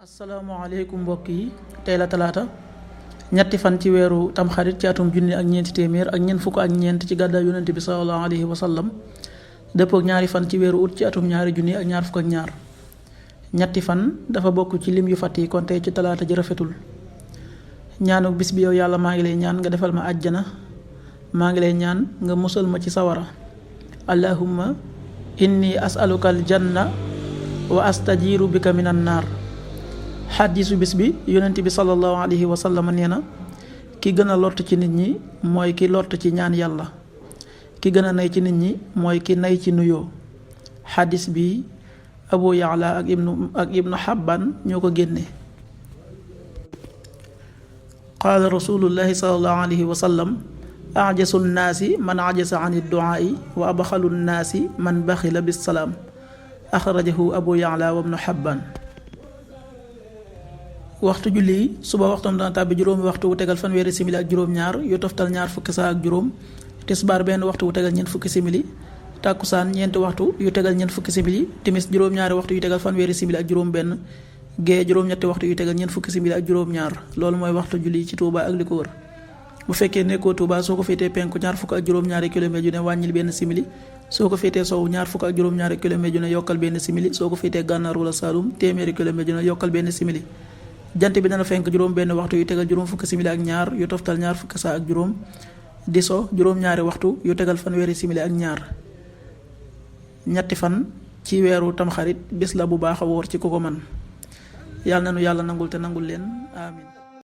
asalaamaaleykum mbokk yi tey la talaata ñetti fan ci weeru tamxarit ci atum junni ak ñeenti téeméer ak ñeent fukk ak ñeent ci gàddaay yonent bi sallallahu alayhi wa sallam dëppook ñaari fan ci weeru ut ci atum ñaari junni ak ñaar fukk ak ñaar ñetti fan dafa bokk ci lim yu fàtt yi kon tey ci talaata ji rafetul ñaanu bis bi yow yàlla maa ngi lay ñaan nga defal ma àjjana maa ngi lay ñaan nga musal ma ci sawara allahumma inni as'aluka aljanna wa astajiru bika minan naar xaddisu bis bi yonent bi sallallahu alayhi wa sallam nee na ki gën a lott ci nit ñi mooy ki lott ci ñaan yàlla ki gën a nay ci nit ñi mooy ki nay ci nuyoo xaddis bi abu yaala ak ibnu xabban ñoo ko génne qaala rasulullahi sallallahu alayhi wa sallam ajasu nnaasi man ajasa an idduaai wa abxalu nnaasi man baxila bissalaam axrajahu abu yaala wa ibnu xabban waxtu julli suba waxtam dana tàbbi juróomi waxtu wu tegal fanweeri simili ak juróom-ñaar yu toftal ñaar fukki saa ak juróom tisbaar benn waxtu wu tegal ñeent fukki simili tàkkusaan ñeenti waxtu yu tegal ñeent fukki simili timis juróom-ñaari waxtu yu tegal fanweeri simili ak juróom benn gee juróom-ñetti waxtu yu tegal ñeent fukki simili ak juróom-ñaar loolu mooy waxtu julli ci Touba ak li ko wër bu fekkee nekkoo Touba soo ko féetee penku ñaar fukk ak juróom-ñaari kilomètre yu ne wàññil benn simili soo ko féetee sow ñaar fukk ak juróom-ñaari kilomètre yu ne yokkal benn simili soo ko féetee gànnaar wala Saalum téeméeri kilomètre yu ne yokkal benn simili jant bi dana fenk juróom benn waxtu yu tegal juróom fukki simili ak ñaar yu toftal ñaar fukki saa ak juróom di so juróom-ñaari waxtu yu tegal fanweeri simili ak ñaar ñetti fan ci weeru tamxarit bis la bu baax a wóor ci ku ko man yàlla na nu yàlla nangul te nangul leen amin